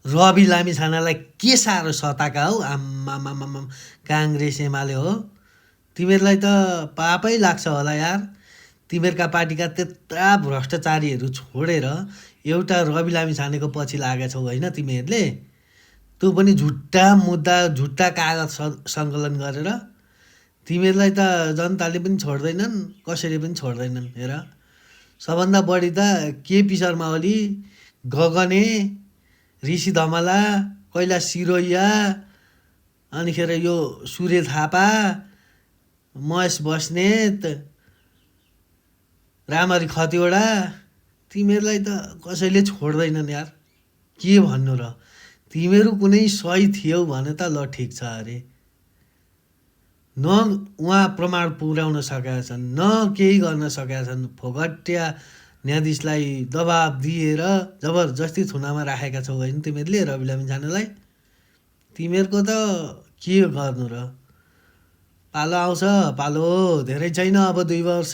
रवि लामिछानेलाई के साह्रो सताका हौ आम्मामामामा काङ्ग्रेस एमाले हो। तिमीहरूलाई त पापै लाग्छ होला यार। तिमीहरूका पार्टीका त्यत्रा भ्रष्टाचारीहरू छोडेर एउटा रवि लामिछानेको पछि लागेका छौ होइन तिमीहरूले। त्यो पनि झुट्टा मुद्दा झुट्टा कागज सङ्कलन गरेर। तिमीहरूलाई त जनताले पनि छोड्दैनन्, कसैले पनि छोड्दैनन्। हेर, सबभन्दा बढी त केपी शर्मा ओली, गगने, ऋषि धमला, कैलाश सिरोहिया, अनिखेर यो सूर्य थापा, महेश बस्नेत, रामहरि खतिवडा, तिमीहरूलाई त कसैले छोड्दैनन् यार। के भन्नु र। तिमीहरू कुनै सही थियौ भने त ल ठिक छ अरे। न उहाँ प्रमाण पुर्याउन सकेका छन्, न केही गर्न सकेका छन्। फोगट्या न्यायाधीशलाई दबाब दिएर जबरजस्ती थुनामा राखेका छौ होइन तिमीहरूले रवि लामिछानेलाई। तिमीहरूको त के गर्नु र। पालो आउँछ, पालो धेरै छैन, अब 2 वर्ष।